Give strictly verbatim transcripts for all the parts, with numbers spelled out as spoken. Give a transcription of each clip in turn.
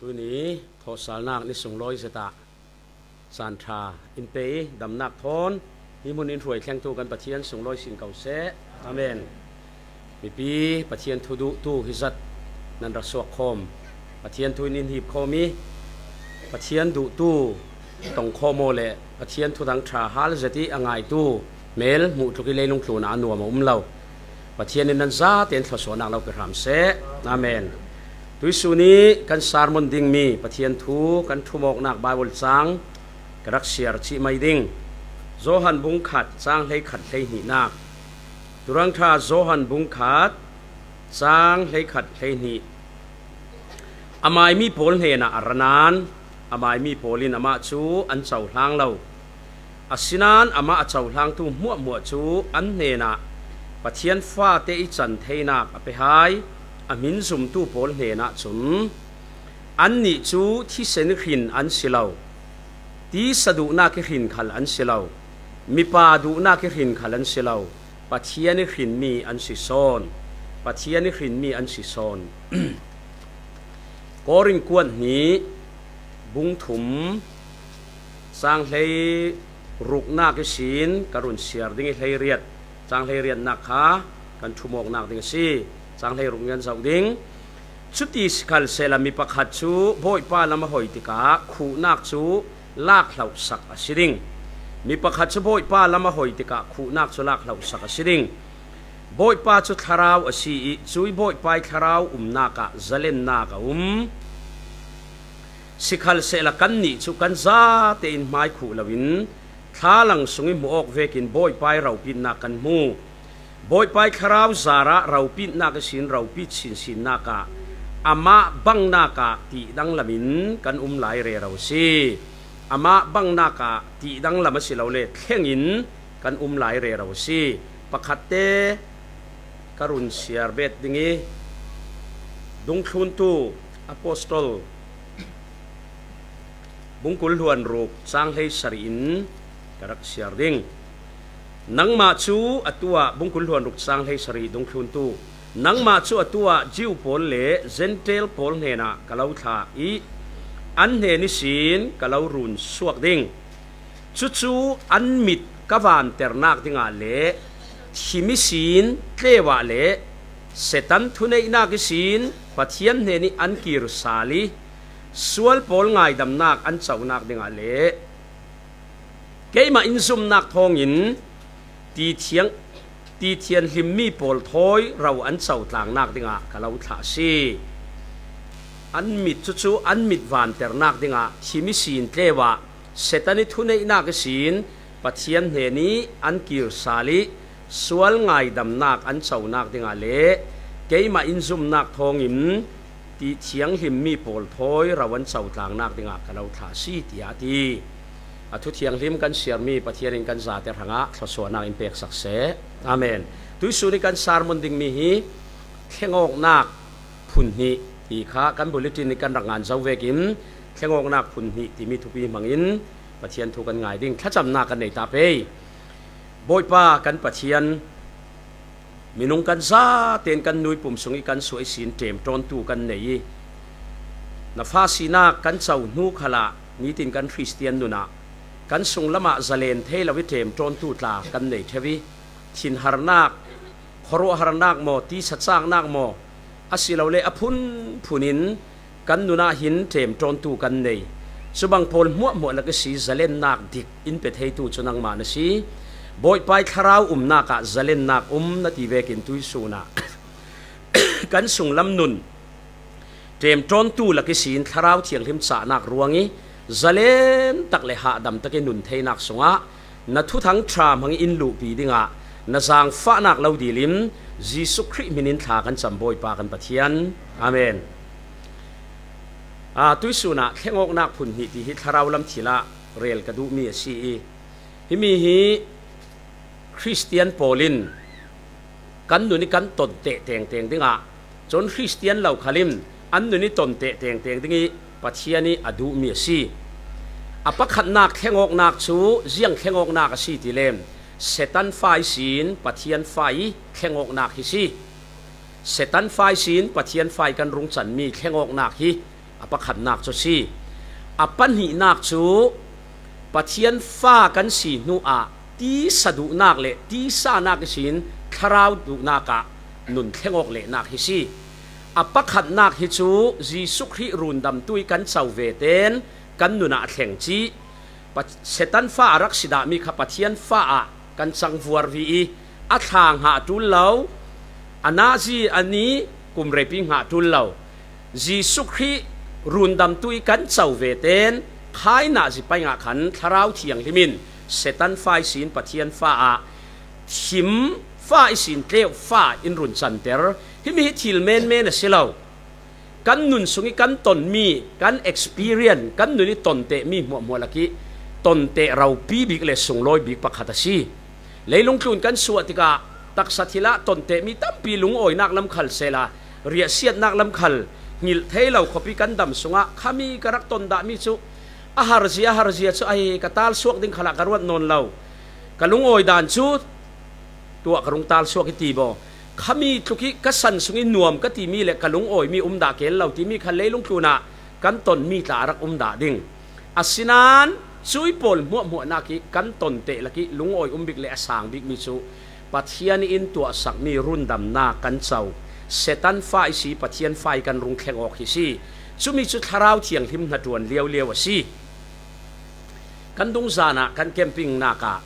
Tuni thawhsalnak ni sunglawi zetah caan ṭha in pe i damnak thawn hi hmun in hruai thlengtu kan Pathian sunglawi sin ko seh. Amen. Mipi Pathian thu duhtu hi zat nan rak suak khawm, Pathian thu in in hip khawm i Pathian duhtu tong khawm aw le Pathian thuthang ṭha hal zet i a ngaitu mel hmuh tluk i leilung tlunah a nuam a um lo Pathian in nan zate in thluasuahnak lo pe hram seh. Amen. Tuihsun i kan sermon dingmi Pathian thu kan ṭhumawknak Baibal cang ka rak siar cih mai ding. Johan bung khat cang hleikhat hleihnihnak. Thlarau Ṭha Johan bung khat cang hleikhat hleihnih. Amai mi pawl hnenah a ra nain amai mi pawl in amah cu an cohlang lo. Asinain amah a cohlangtu hmuahhmuah cu an hnenah Pathian fate i can theinak a pe hai. A hmin zumtu pawl hnenah cun annih cu thisen i hrin an si lo, tisa duhnak i hrin khal an si lo, mipa duhnak i hrin khal an si lo, Pathian i hrinmi an si sawn. Pathian i hrinmi an si sawn. Korin kuat hnih bung thum cang hleiruknak ihsin ka run siar ding i hleiriat, cang hleiriatnak kha kan ṭhumawknak ding a si. Cang hleiruk nih kan zoh ding. Cuti sikhalsehla mi pakhat cu Bawipa lam a hoi tikah khuhnak cu lak hlohsak a si ding. Mi pakhat cu Bawipa lam a hoi tikah khuhnak cu lak hlohsak a si ding. Bawipa cu thlarau a si i cuih Bawipa i thlarau umnak ah zalennak a um. Sikhalsehla kannih cu kan zate in hmaikhuh loin thlalang sung i hmuh awk vekin Bawipa i ropitnak kan hmu. Bawipa i thlarau zarah ropitnak ihsin ropit sinsinnak ah amah bangnak ah tihdang lamin kan um lai rero a si. Amah bangnak ah tihdang lam a si lo le thlengin kan um lai rero a si. Pakhatte ka run siar bet ding i, Dungthluntu Apostol bungkul hluan ruk cang hleisarih in ka rak siar ding. Nangmah cu atu ah, bungkul hluan ruk cang hleisarih, Dungthluntu, nangmah cu atu ah Jew pawl le Gentile pawl hnenah ka lo thlah i an hnen ihsin ka lo run suak ding. Cucu an mit ka vanternak dingah le thim ihsin tleuah le Satan thuneihnak ihsin Pathian hnen i an kir sal i sual pawl ngaidamnak an cohnak dingah le keimah in zumnak thawngin ti thiang, ti thianhlimmi pawl thawi ro an cotlangnak dingah ka lo thlah a si. An mit, cucu an mit vanternak dingah thim ihsin tleuah Satan i thuneihnak ihsin Pathian hnen i an kir sal i sual ngaidamnak an conak dingah le keimah in zumnak thawngin ti thianghlimmi pawl thawi ro an cotlangnak dingah ka lo thlah a si, tiah a ti. A thu thianghlim kan siarmi Pathian in kan zate hrangah thluasuahnak in peksak seh. Amen. Tuihsun i kan sermon dingmi hi thlengawknak phun hnih ti kha kan bulletin i kan rak ngan zo vekin thlengawknak phun hnih timi thupi hmangin Pathian thu kan ngai ding. Thlacamnak kan nei ta pei. Bawipa kan Pathian, minung kan zaten kan nuipum sung i kan suah ihsin ṭemṭawntu kan nei i, na fa sinak kan co hnu khalah nitin kan Khristian nunah kan sunglamah zalen thei lo i ṭemṭawntu tla kan nei ṭheu i, thinharnak, khuaruahharnak maw, tisa caknak maw, asilole a phunphun in kan nunah hin ṭemṭawntu kan nei. Cubang pawl hmuahhmuah lak ihsi zalennak dik in pe theitu cu nangmah na si. Bawipa i thlarau umnak ah zalennak um na ti vekin tuihsun ah kan sunglam nun ṭemṭawntu lak ihsin Thlarau Thianghlim cahnak ruang i zalen tak le hahdam tak i nun theinak sungah na thuthang ṭha hmang i in luhpi dingah na zaangfahnak lo dil in Jesuh Khrih hmin in thla kan cam Bawipa kan Pathian. Amen. Aa, tuihsun ah thlengawknak phun hnih ti hi thlarau lam thil ah rel ka duhmi a si i, himi hi Khristian pawl in kan nun i kan tonteh tengteng dingah, cun Khristian lo khal in an nun i tonteh tengteng ding i Pathian i a duhmi a si. A pakhatnak thlengawknak cu ziang thlengawknak a si ti lem, Satan fa ihsin Pathian fa i thlengawknak hi si. Satan fa ihsin Pathian fa i kan rung canmi thlengawknak hi A pakhatnak cu si. A pahnihnak cu Pathian fa kan si hnuah tisa duhnak le tisanak ihsin thlarau duhnak ah nun thleng awk lehnak hi si. A pakhatnak hi cu Jesuh Khrih rundamtu ih kan co ve tein kan nun ah a thleng cih Pa-, Satan fa a rak si dahmi kha Pathian fa ah kan cang vuarvi ih a thla hngah ṭul lo, a nazi a ni kum reipi hngah ṭul lo. Jesuh Khrih rundamtu ih kan co ve tein khai nazi paingah khan Thlarau Thianghlim in Satan fa ihsin Pathian fa ah, thim fa ihsin tleu fa in run canter. Himi hi thil menmen a si lo. Kan nun sungih kan tonmi, kan experience, kan nun ih tontehmi hmuahhmuah lakih tonteh ropi bik le sunglawi bik pakhat a si. Leilung tlun kan suah tikah taksa thilah tontehmi tampi lungawinak lam khal sehla riahsiatnak lam khal hngilh thei lo khuapi kan dam sungah khami ka rak ton dahmi cu a harzia, a harzia cu ai ka talsuak ding khalah ka ruat nawn lo. Ka lungawi dan cu tuah ka rung talsuak i ti baw. Khami tluk ih ka san sungih nuam ka timi le ka lungawimi um dah ken lo timi kha leilung tlunah kan tonmi tla a rak um dah ding. Asinain cui pawl hmuahhmuahnak ih kan tonteh lakih lungawi um bik le a sang bikmi cu Pathian in tuahsakmi rundamnak kan co. Satan fa ihsi Pathian fa ih kan rung thleng awk hi si. Cumi cu Thlarau Thianghlim hnaṭuan liaulio a si. Kan dungzan ah kan campingnak ah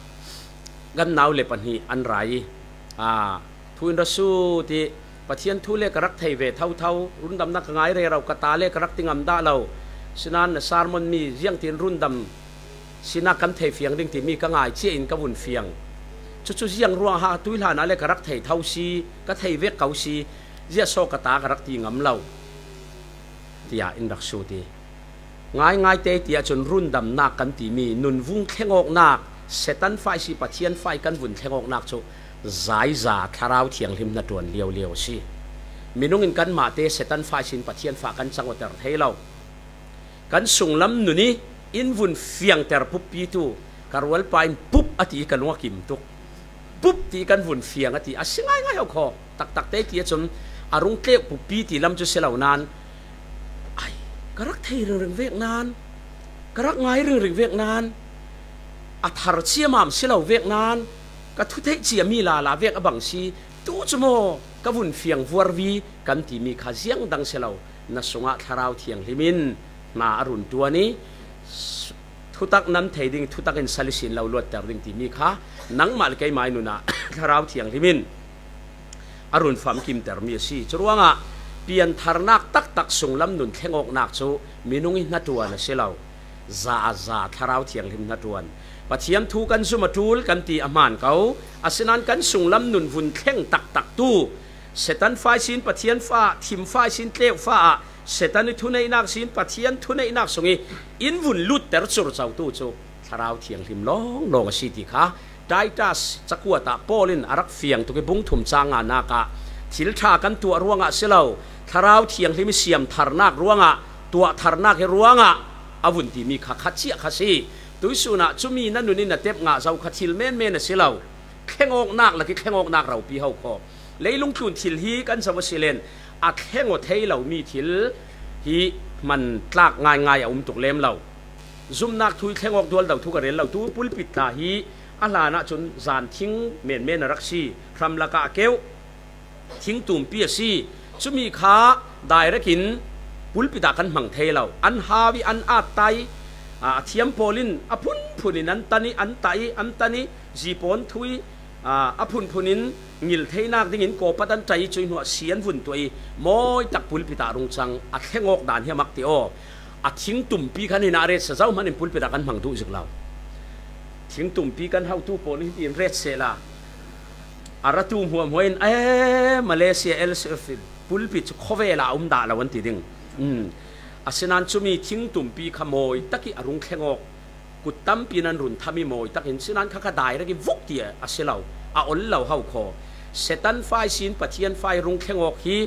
kan nau le pahnih an ra ih, aa, thu in ra sut ih, Pathian thu le ka rak thei ve thotho, rundamnak ka ngai rero, ka ta le ka rak ti ngam dah lo. Sinain na sermon mi ziangtin rundam sinak kan thei fiang ding timi ka ngai cia in ka vun fiang. Cucu ziang ruangah tuihlan ah le ka rak thei tho si, ka thei vek ko si, ziah so ka ta ka rak ti ngam lo, tiah in rak sut ih, ngaingai te tiah cun rundamnak kan timi nunvung thleng awknak, Satan fa ihsi Pathian fa ih kan vun thleng awknak cu zaiza Thlarau Thianghlim hnaṭuan liaulio a si. Minung in kanmah te Satan fa ihsin Pathian fa kan cang awter thei lo. Kan sunglam nun ih in vun fiangter puppi tu ka rualpa in pup a ti ih ka lung a kim tuk. Pup ti kan vun fiang a ti a si ngaingai ho khaw. Taktak te ti ahcun a rung tleuh puppi ti lam cu si lo nain, ai, ka rak thei ringring vek nain, ka rak ngai ringring vek nain, a thar ciamam si lo vek nain, ka thutheih ciami lala vek a bang si, tu cu maw ka vun fiang vuarvi kan timi kha ziang dang si lo. Na sungah Thlarau Thianghlim in hna a run ṭuan ih, thutak nan thei ding, thutak in sal ihsin lo luatter ding timi kha nangmah le keimah ih nun ah Thlarau Thianghlim in a run famkimtermi a si. Curuangah piantharnak taktak sunglam nun thleng awknak cu minung ih hnaṭuan a si lo. Za a za Thlarau Thianghlim hnaṭuan. Pathian thu kan zum a ṭul kan ti a hmaan ko. Asinain kan sunglam nun vun thleng taktak tu Satan fa ihsin Pathian fa, thim fa ihsin tleuh fa ah Satan ih thuneihnak sin Pathian thuneihnak sungih in vun lutter curcotu cu Thlarau Thianghlim lawnglawng a si ti kha Titus cakuat ah Paul in a rak fiang tuk ih bung thum cang nganak ah thil ṭha kan tuah ruangah si lo, Thlarau Thianghlim ih siamtharnak ruangah, tuahtharnak hi ruangah a vun timi kha kha ciah kha si. Tuihsun ah cumi na nun in na tep ngah zo kha thil menmen a si lo. Thleng awknak lakih thleng awknak ropi ho khaw. Leilung tlun thil hi kan zoh a si len a thleng aw thei lomi thil hi hman tlak ngaingai a um tuk lem lo. Zumnak thu ih thleng awk dualdo thu ka rel lo. Tu pulpit tla hi a hlan ahcun zan thing menmen a rak si. Hramlak ah a keuh thing tumpi a si. Cumi kha direct in pulpit ah kan hmang thei lo. An hau ih an at ta ih, aa, a thiam pawl in a phunphun in an tan ih, an tah ih, an tan ih, zipawn thu ih, aa, a phunphun in ngil theinak dingin kawpat an ṭai ih cuih hnuah si an vun tuah ih mawitak pulpit ah rung cang. A thleng awk dan hi a mak ti aw. A thing tumpi khan hin a ret sa zohman in pulpit ah kan hmang duh zik lo. Thing tumpi kan hotu pawl in hitin ret sehla a ratu hmuahhmuah in, eh, Malaysia L C F pulpit cu khawvel ah a um dah lo an ti ding. Um. Asinain cumi thing tumpi kha mawi tak ih a rung thleng awk. Kut tampi nan run tham ih mawi takin sinan kha kha direct ih vuk ti a si lo, a ol lo ho khaw. Satan fa ihsin Pathian fa ih rung thleng awk hi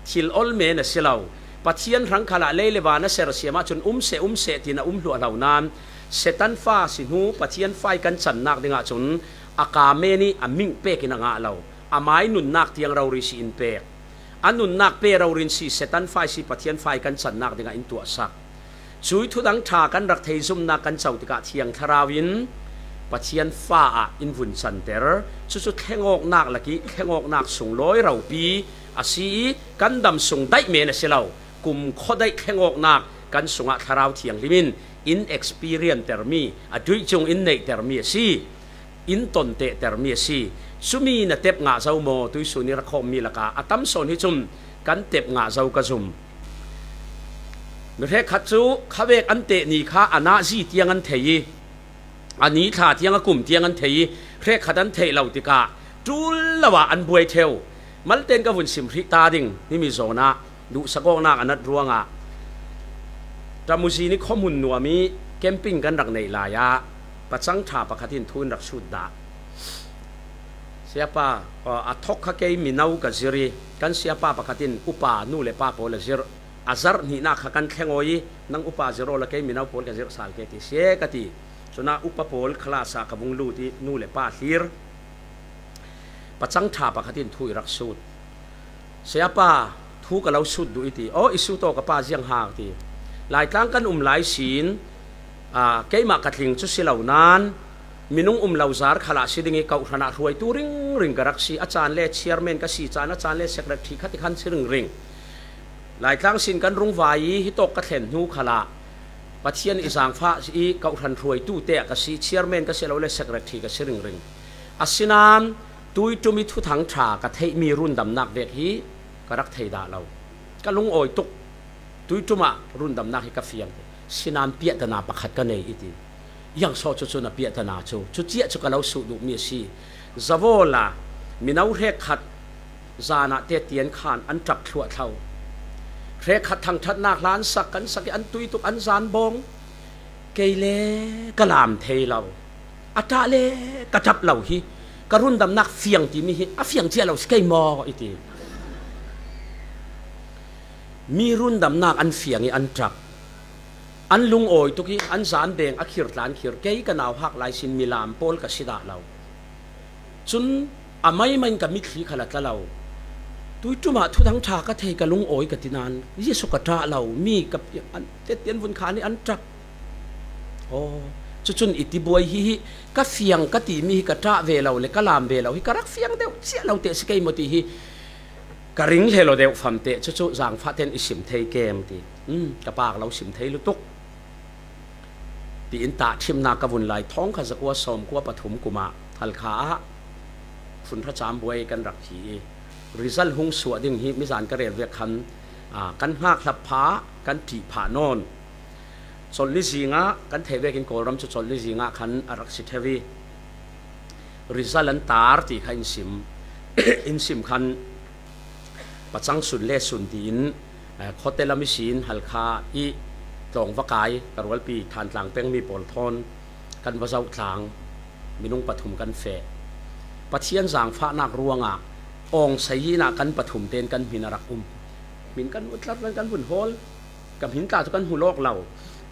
thil ol men a si lo. Pathian hrang khalah lei le van a sersiam ahcun um seh, um seh tiin a um hluahhlo nain Satan fa si hnu Pathian fa ih kan cannak dingah cun a ka men ih a ming pek in a ngah lo. Amai nunnak tiang rori si in pek. A nunnak pe rori in si, Satan fa i si, Pathian fa i kan cannak dingah in tuahsak. Cui thudang ṭha kan rak thei zumnak kan co tikah Thiang Thlarau in Pathian fa ah in vun canter. Cucu thlengawknak lakih thlengawknak sunglawi ropi a si i kan dam sung daih men a si lo. Kumkhua daih thlengawknak kan sungah Thlarau Thianghlim in in experience termi, a tuih cung in neihtermi a si. In tontehtermi a si. Cumi na tep ngah zo maw? Tuisun i rakhawmmi lakah a tam sawn hi cun kan tep ngah zo ka zum. Mi hrekkhat cu khavek an teh ni kha a nazi tiang an thei i, a ni thla tiang, a kum tiang an thei i, hrekkhat an theih lo tikah ṭul lo ah an buai ṭheu. Malte in ka vun sim hrih ta ding, himi zawn ah duhsak awknak a nat ruangah Tamuzi ni khuahmun nuam i camping kan rak neih lai ah pacang ṭha pakhat in thu in rak sut dah. Siapa, a thawk kha kei mino ka zir i, kan siapa pakhat in upa nu le pa pawl a zir. A zarh hnihnak kha kan thleng aw i, nang upa zir awla kei mino pawl ka zirh sal ke ti si e ka ti. Cun ah upa pawl khalas ah ka vung lut i nu le pa a hlir. Pacang ṭha pakhat in thu i rak sut. Siapa, thu ka lo sut duh i ti. Aw, i sut aw ka pa, ziang hang ti. Laitlang kan um lai sin, aa, keimah ka tling cu si lo nain, minung um lo zar khalah si ding i, kohhran ah hruaitu ringring ka rak si. A caan le chairman ka si caan, a caan le secretary khat i khan si ringring. Laitlang sin kan rung vai i, hitawk ka thlen hnu khalah Pathian i zaangfah i kohhran hruaitu te ah ka si, chairman ka si lo le secretary ka si ringring. Asinain tuiṭum i thuthang ṭha ka theihmi rundamnak vek hi ka rak thei dah lo. Ka lungawi tuk. Tuiṭum ah rundamnak hi ka fiang. Sinain piahtana pakhat ka nei i ti. Iang saw cucu na piahtana cu, cuciah cu ka lo suh duhmi a si. Zavaw la, mino hrekkhat zan ah tetian khan an ṭap thluahthlo. Hrekkhat thangṭhatnak hla an sak, kan sak i an tui tuk, an zan bawng. Kei le ka lam thei lo. A ṭah le ka ṭap lo hi ka rundamnak fiang timi hi a fiang cia lo si kei maw i ti. Mi rundamnak an fiang i an ṭap. An lungawi tuk i an zan beng a khir tla an khir. Kei ka nauhak lai sin milam pawl ka si dah lo. Cun a maimai in ka mitthli kha la tla lo. Tuiṭum ah thuthang ṭha ka thei, ka lungawi ka ti nain Jesuh ka ṭah lo, mi ka, an, tetian vun khan i an ṭap. Aw, cucun i tibuai hi, hi ka fiang ka timi hi ka ṭah ve lo le ka lam ve lo hi ka rak fiang deuh cia lo te si kei maw ti hi ka ring hlelo deuh fam te, cucu zaangfah ten i sim thei kem ti. Um, ka pa ka lo sim thei lutuk. Tiin tahṭhimnak ka vun lai, thawngkhat zakua sawmkua pathum kum ah Halkha ah funhra cam buai kan rak thi i, result hung suah ding hi mizan ka rel vek khan, aa, kan hngakhlap phah, kan ṭih phah nawn. Colh ni zingah kan theih vekin Kawlram cu colh ni zingah khan a rak si ṭheu i, result an tar ti kha in sim, in sim khan pacang sun le sun tiin, eh, khuate lam ihsin Halkha i tlawng va kai ka rualpi Thantlang pengmi pawl thawn kan va zoh tlang, minung pathum kan feh. Pathian zaangfahnak ruangah awng sayin ah kan pathum tein kan hmin a rak um. Hmin kan hmuh tlat, kan vun hawl. Ka hmin tla cu kan hmu lawk lo.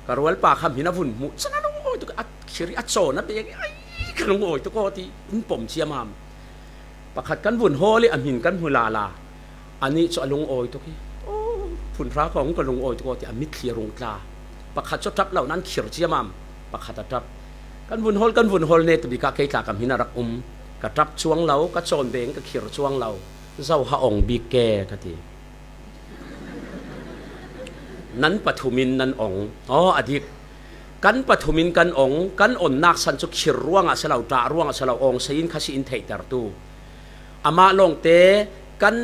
Ka rualpa kha hmin a vun hmuh cun a lungawi tuk, a khir i a cawn a pek i, ai, ka lungawi tuk aw ti in pom ciamam. Pakhat kan vun hawl i a hmin kan hmu lala. Anih cu a lungawi tuk i, aw, phunhra khawng ka lungawi tuk aw ti a mitthli a rung tla. Pakhat cu a ṭap lo nain khir ciamam. Pakhat a ṭap. Kan vun hawl, kan vun hawl ne tabik ah kei tla ka hmin a rak um. Ka ṭap cuang lo, ka cawn beng ka khir cuang lo. Zo ha awng bik ke ka ti. Nan pathum in nan awng. Aw, a dik. Kan pathum in kan awng, kan awnnak san cu khir ruangah si lo, ṭah ruangah si lo, awng sayin kha si in theihtertu. Amah lawngte kan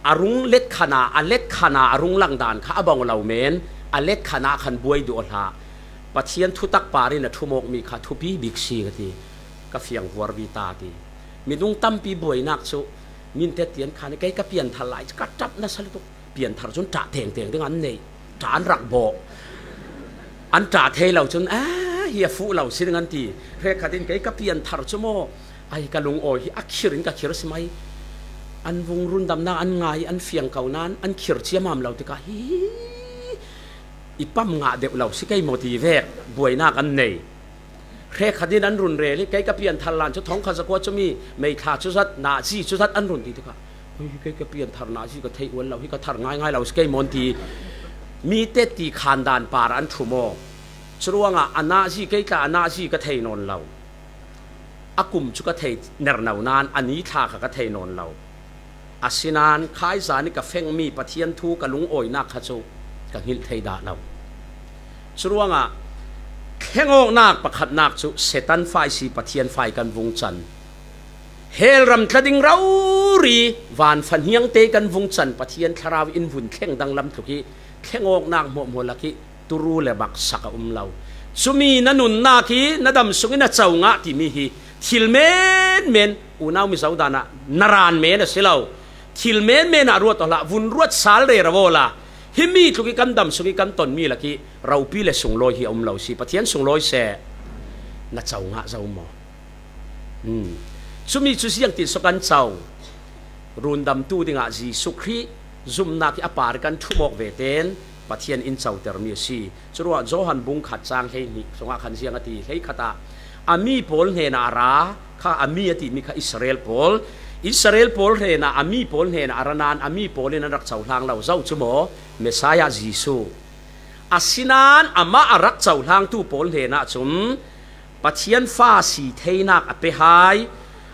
a rung let khan a, a let khan a, a rung lang dan kha a bang lo men, a let khan a khan buai duh hlah. Pathian thutak par in a ṭhumawkmi kha thupi bik si ka ti. Ka fiang vuarvi ta ti. Minung tampi buainak cu min tetian khan i kei ka pianthar lai cu ka ṭap nasa lutuk. Pianthar cun ṭah tengteng ding an neih. Ṭah an rak bawh. An ṭah thei lo cun, "A, hi a fuh lo si ding," an ti. Hrekkhat in, "Kei ka pianthar cu maw, ai, ka lungawi hi a khir in ka khir si mai. An vung rundamnak an ngai, an fiang ko nain an khir ciamam lo tikah hi i pam ngah deuh lo si kei maw," ti vek buainak an nei. Hrekkhat in an run rel i, "Kei ka pianthar lan cu thawngkhat zakua cumi meithla cu zat, nazi cu zat," an run ti tikah, Hi kei ka piantharna zi ka thei ual lo, hi ka thar ngaingai lo si kei mawn ti, mi te ti khandan par an thu maw? Churuangah a nazi kei tla a nazi ka thei nawn lo. A kum chu ka thei nerno nan a ni thla kha ka thei nawn lo. Asinan khaizan i ka fengmi Pathian thu ka lungawinak kha chu ka nghilh thei dah lo. Churuangah thlengawknak pakhatnak cu Satan fa i si Pathian fa i kan vung can. Hell ram tla ding rori van fanhiangte kan vung can Pathian thlarau in vun thleng danglam tluk i thlengawknak hmuahhmuah lak i turu le baksak a um lo. Cumi na nunnak i na dam sungin a co ngah timi hi thil menmen unau mizo danah na ran men a si lo. Thil menmen ah ruat awla vun ruat sal rero awla himi tluk i kan dam sung i kan tonmi lak i ropi le sunglawi hi a um lo si. Pathian sunglawi seh na co ngah zo maw? Cumi cu ziangtin so kan co? Rundamtu dingah Jesuh Khrih zumnak i a par i kan thumawk ve ten Pathian in cotermi a si. Curuah Johan bung khat cang hleihnih sungah khan ziang a ti, hleikhatah a mi pawl hnenah a ra kha, a mi a timi kha Israel pawl, Israel pawl hnenah a mi pawl hnenah a ra nan a mi pawl in an rak cohlang lo zo cu maw? Messiah Jesuh. Asinan amah a rak cohlangtu pawl hnenah cun Pathian fa si theinak a pe hai.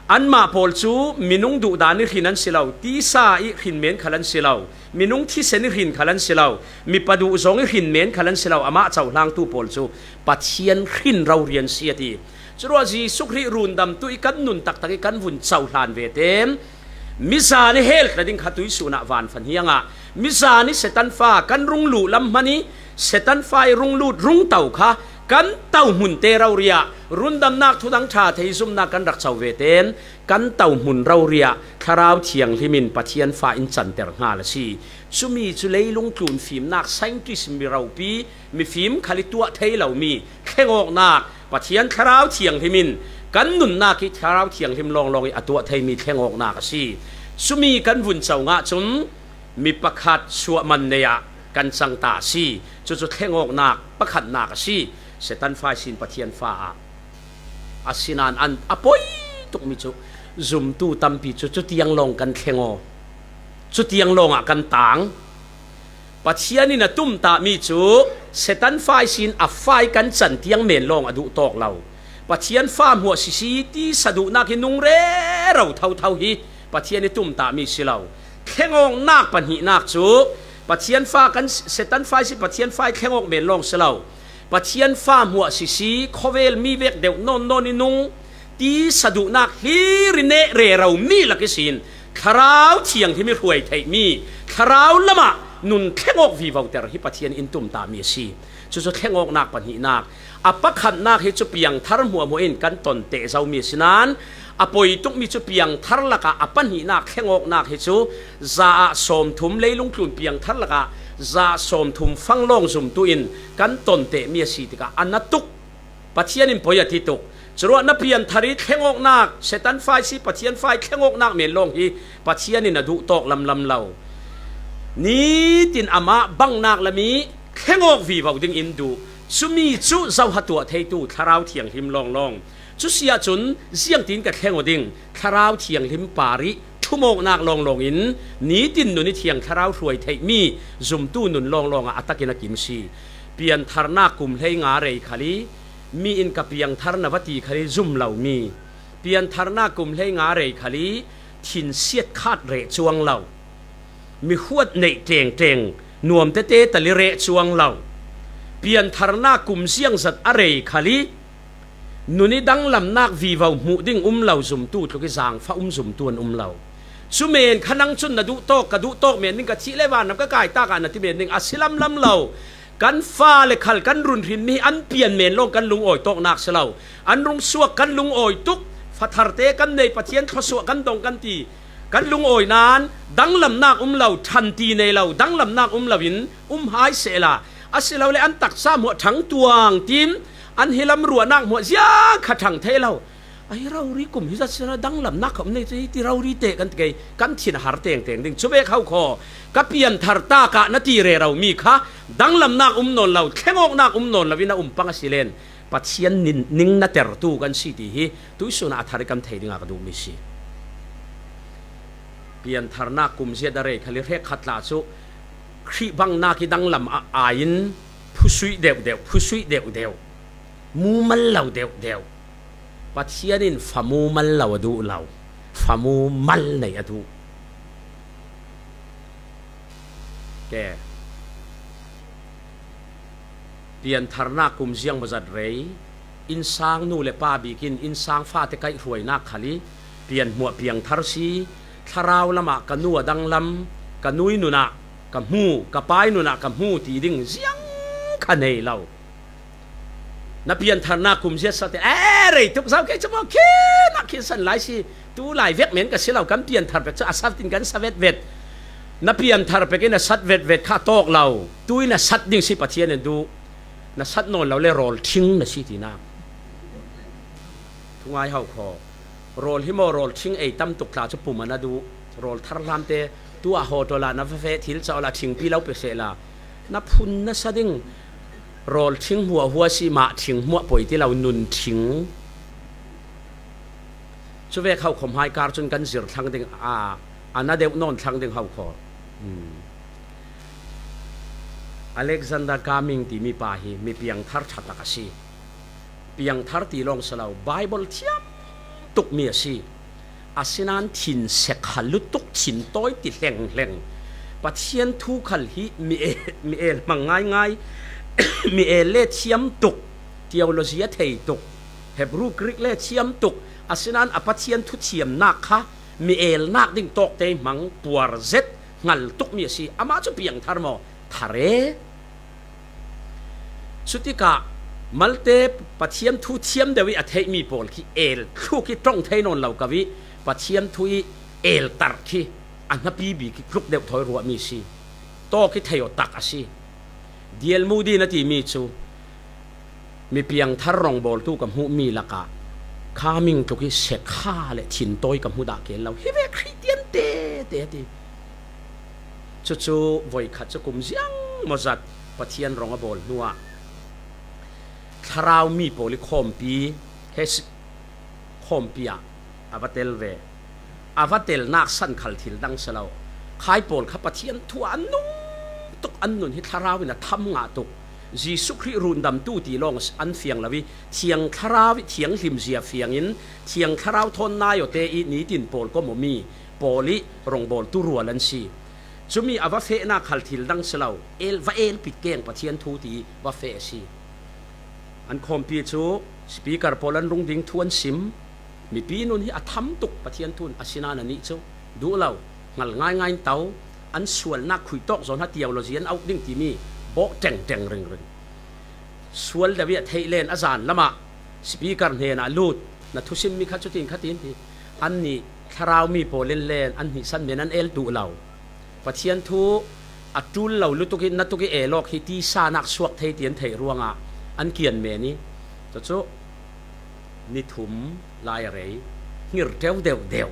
Anmah pawl cu minung duhdan i hrin an si lo, tisa i hrin men khal an si lo, minung thisen i hrin khal an si lo, mipa duh zong i hrin men khal an si lo, amah cohlangtu pawl cu Pathian hrin rori an si a ti. Curuah Jesuh Khrih rundamtu i kan nun taktak i kan vun cohlan ve ten, mizan i hell tla ding kha tuisun ah van fanhiang ah, mizan i Satan fa kan rung luh lam hman i Satan fa i rung lut rung to kha kan to hmun te rori ah rundamnak thudang ṭha thei zumnak kan rak co ve ten kan to hmun rori ah Thlarau Thianghlim in Pathian fa in canter hngal a si. Cumi cu leilung tlun fimnak scientist mi ropi mifim khal i tuah thei lomi thlengawknak Pathian Thlarau Thianghlim in kan nunnak i Thlarau Thianghlim lawnglawng i a tuah theimi thlengawknak a si. Cumi kan vun co ngah cun mi pakhat suahman nei ah kan cang ta a si. Cucu thlengawknak pakhatnak a si. Satan fa i sin Pathian fa ah. Asinan an a poi tukmi cu zumtu tampi cu cutiang lawng kan thleng aw. Cutiang lawngah kan tang. Pathian in a tumtahmi cu Satan fa i sin a fa i kan can tiang men lawng a duh tawk lo. Pathian fa hmuah sisi tisa duhnak i nung rero thotho hi Pathian i tumtahmi si lo. Thlengawknak pahnihnak cu Pathian fa kan, Satan fa i si Pathian fa i thlengawk men lawng si lo. Pathian fa hmuah sisi khawvel mi vek deuh nawn nawn i nung tisa duhnak hlir i neh rero mi lak i sin Thlarau Thianghlim i hruai theihmi Thlarau lamah nun thlengawk vivoter hi Pathian in tumtahmi a si. Cucu thlengawknak pahnihnak a pakhatnak hi cu piangthar hmuahhmuah in kan ton teh zomi a si nan a poi tukmi cu piangthar lakah a pahnihnak thlengawknak hi cu za ah sawmthum leilung tlun piangthar lakah za ah sawmthum fang lawng zumtu in kan ton tehmi a si tikah a na tuk. Pathian in poi a ti tuk. Curuah na pianthar i thlengawknak, Satan fa i si Pathian fa i thlengawknak men lawng hi Pathian in a duh tawk lamlam lo. Nitin amah bangnak lam i thlengawk vivo ding in duh. Cumi cu zoha tuah theitu Thlarau Thianghlim lawnglawng. Cu si ahcun ziangtin ka thleng aw ding? Thlarau Thianghlim par i thumawknak lawnglawng in nitin nun i thiang thlarau hruai theihmi zumtu nun lawnglawng ah a takin a kim si. Piantharnak kum hleinga rei khal i mi in ka piangthar na va ti khal i zum lomi, piantharnak kum hleinga rei khal i thinsiat khat reh cuang lo, mihuat neih tlengtleng nuam tete tal i reh cuang lo, piantharnak kum ziangzat a rei khal i nun i danglamnak vivo hmuh ding um lo zumtu tluk i zaangfah um zumtu an um lo. Cu men kha nang cun na duh tawk, ka duh tawk men ding, ka thih le vanram ka kai tak ah na ti men ding a si lamlam lo. Kan fale khal kan run hrinmi hi an pian men lawng kan lungawi tawknak si lo. An rung suak kan lungawi tuk, fatharte kan nei, Pathian thluasuah kan dong kan ti, kan lungawi nan danglamnak um lo, ṭhan ti nei lo, danglamnak um loin um hai sehla, asilole an taksa hmuah ṭhang tuang tim an hi lam ruahnak hmuah ziang kha ṭhang thei lo. A hi rori kum hi zat sila danglamnak kha um nei cu hi ti rori teh kan ti kei, kan thin a har tengteng ding. Cu vek ho khaw, ka pianthar tak ah na ti rero mi kha danglamnak um nawn lo, thlengawknak um nawn lo in a um pang a si len Pathian nin, ning na tertu kan si ti hi tuisun ah a thar i kan thei dingah ka duhmi si. Piantharnak kum ziat a rei khal i hrekkhat tla cu Khrih bangnak i danglam a ai-in phusuih deuhdeuh, phusuih deuhdeuh, mumal lo deuhdeuh. Pathian in fa mumal lo a duh lo, fa mumal nei a duh. Ke. Piantharnak kum ziang maw zat rei, innsang nu le pa bik in innsang fate kaihhruainak khal i pianhmuah piangthar si, thlarau lamah ka nu a danglam, ka nu i nunah ka hmu, ka pa i nunah ka hmu ti ding ziang kha nei lo. Na piantharnak kum ziat sate, e, rei tuk zo kei cu maw, khin ah khin san lai si, tu lai vek men ka si lo, kan pianthar pek cu a sat in kan sa vetvet. Na pianthar pek in a sat vetvet kha tawk lo, tu in a sat ding si Pathian in duh. Na sat nawn lo le rawl thing na si tinak. Thungai hau khaw. Rawl hi maw, rawl thing ei tam tuk tla cu pum an a duh. Rawl thar hlam te, tu ah hawtaw la na va feh thil caw la thingpi lo pe seh la. Na phun na sa ding. Rawl thing huahhua si mah thing hmuah poi ti lo nun thing. Cuvek hau khom hai kar cun kan zir thlang ding, a, a na deuh nawn thlang ding hau khaw. Hmm. Alexander Cumming timi pa hi mi piangthar ṭha tak a si. Piangthar ti lawng si lo, Baibal thiam tukmi a si. Asinain thin sekha lutuk thin tawi ti hlenghleng. Pathian thu khal hi mi e-, mi el hmang ngaingai, mi el le thiam tuk, theology a thei tuk, Hebru Greek le thiam tuk, asinain a Pathian thu thiamnak kha mi elnak ding tawkte hmang puar zet hngal tukmi a si. Amah cu piangthar maw? Thar e. Cutikah malte Pathian thu thiam deuh i a theihmi pawl khi el thluk i ṭong thei nawn lo ko i Pathian thu i eltar khi a hnapi bik i tluk deuh thawi ruahmi si. Tawk i thei aw tak a si. Dial Moody na timi cu mi piangthar rawngbawltu ka hmuhmi lakah Cumming tluk i sekha le thintawi ka hmu dah kel lo. Hi ve Khristian tete a ti. Cucu voikhat cu kum ziang maw zat Pathian rawng a bawl hnuah thlarau mi pawl i khawmpi, he si-, khawmpi ah a va tel ve. A va telnak san khal thil dang si lo. Khai pawl kha Pathian thu ah an nung tuk, an nun hi thlarau in a tham ngah tuk. Jesuh Khrih rundamtu ti lawng an fiang lo i, Thiang Thlarau i thianghlim zia fiangin, Thiang Thlarau thawn nai awte i nitin pawl kom awmi pawl i rawngbawltu rual an si. Cumi a va fehnak khal thil dang si lo, el, va el pit keng Pathian thu ti va feh a si. An khawmpi cu speaker pawl an rung ding thu an sim. Mipi nun hi a tham tuk Pathian thu in, asinain anih cu duh lo, hngal ngaingai in to, an sualnak khui tawk zawn ha theology an auh ding timi bawh ṭengṭeng ringring. Sual deuh i a theih len a zan lamah speaker hnenah lut, na thusimmi kha cutin khatin ti. Annih thlarau mi pawl in len an hnihsan men an el duh lo. Pathian thu a ṭul lo lutuk i, na tuk i el awk hi tisa nak suak thei ti an theih ruangah an kian men i, cucu ni thum lai a rei, hngir ṭeu deuh deuh.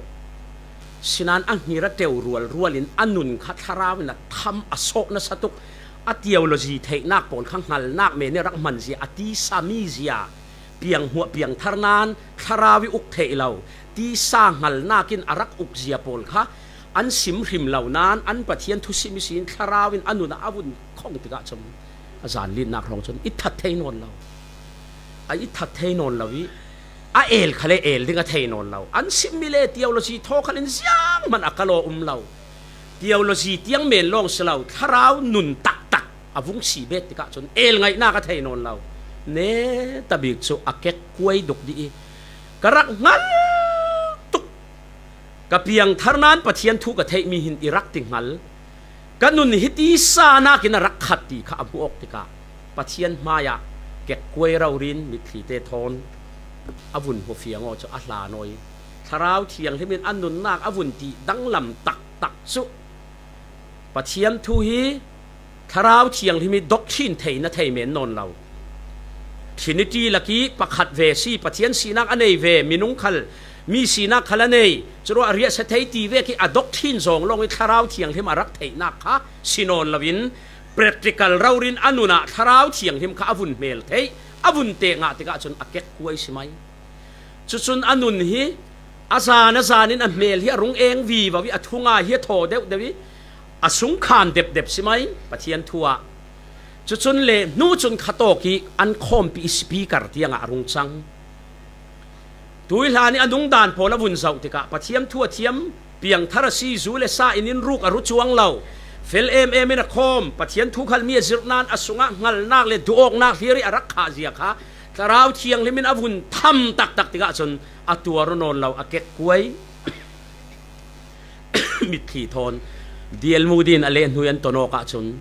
Sinain a hngir a ṭeu rual rual in a nun kha thlarau in a tham a sawh nasa tuk. A theology theihnak pawl kha hngalnak men i rak hman zia, a tisa mi zia, pianghmuah piangthar nain thlarau i uk theih lo, tisa hngalnak in a rak uk zia pawl kha an sim hrim lo nain an Pathian thusim ihsin thlarau in a nun ah a vun khong tikah cun a zanlinnak hrawng cun i that thei nawn lo. A i that thei nawn lo i a el khal e el ding a thei nawn lo. An simmi le theology thaw khal in zianghman a kal aw um lo. Theology tiang men lawng si lo, thlarau nun taktak a vung si bet tikah cun el ngaihnak a thei nawn lo. Netabik cu a kekkuai duk dih i ka rak hngal tuk. Ka piangthar nain Pathian thu ka theihmi hin i rak ti hngal. Ka nun hi tisa nakin a rak khat ti kha a hmuh awk tikah Pathian hmaiah kekkuai rori in mitthli te thawn a vun hmu fiang aw cu a hlan aw i Thlarau Thianghlim in a nunnak a vun ti danglam taktak cu Pathian thu hi Thlarau Thianghlim hi doctrine thei na thei men nawn lo. Trinity lak i pakhat ve si, Pathian sinak a nei ve, minung khal, mi sinak khal a nei, curuah a riahsia thei ti ve khi a doctrine zawng lawng i Thlarau Thianghlim a rak theihnak kha si nawn loin practical rori in a nun ah Thlarau Thianghlim kha a vun hmel theih, a vun teh ngah tikah cun a kekkuai si mai. Cucun a nun hi A zan a zanin a hmel hi a rung eng vivo ih, a thungai hi a thaw deuhdeuh ih, a sungkhan depdep si mai Pathian thu ah. Cucun le hnu cun khatawk ih an khawmpi ih speaker tiangah a rung cang. Tuihlan ih a nungdan pawl a vun zoh tikah Pathian thu a thiam, piangthar a si, zu le sa in in ruk a ru cuang lo. Fel emem in a khawm, Pathian thu khalmi a zirh nain a sungah hngalnak le duhawknak hlir ih a rak khahzia kha Thlarau Thianghlim in a vun tham taktak tikah cun a tuar aw nawn lo, a kekkuai. Mitthli thawn dialmu din a lehhnuai an ton awk ahcun,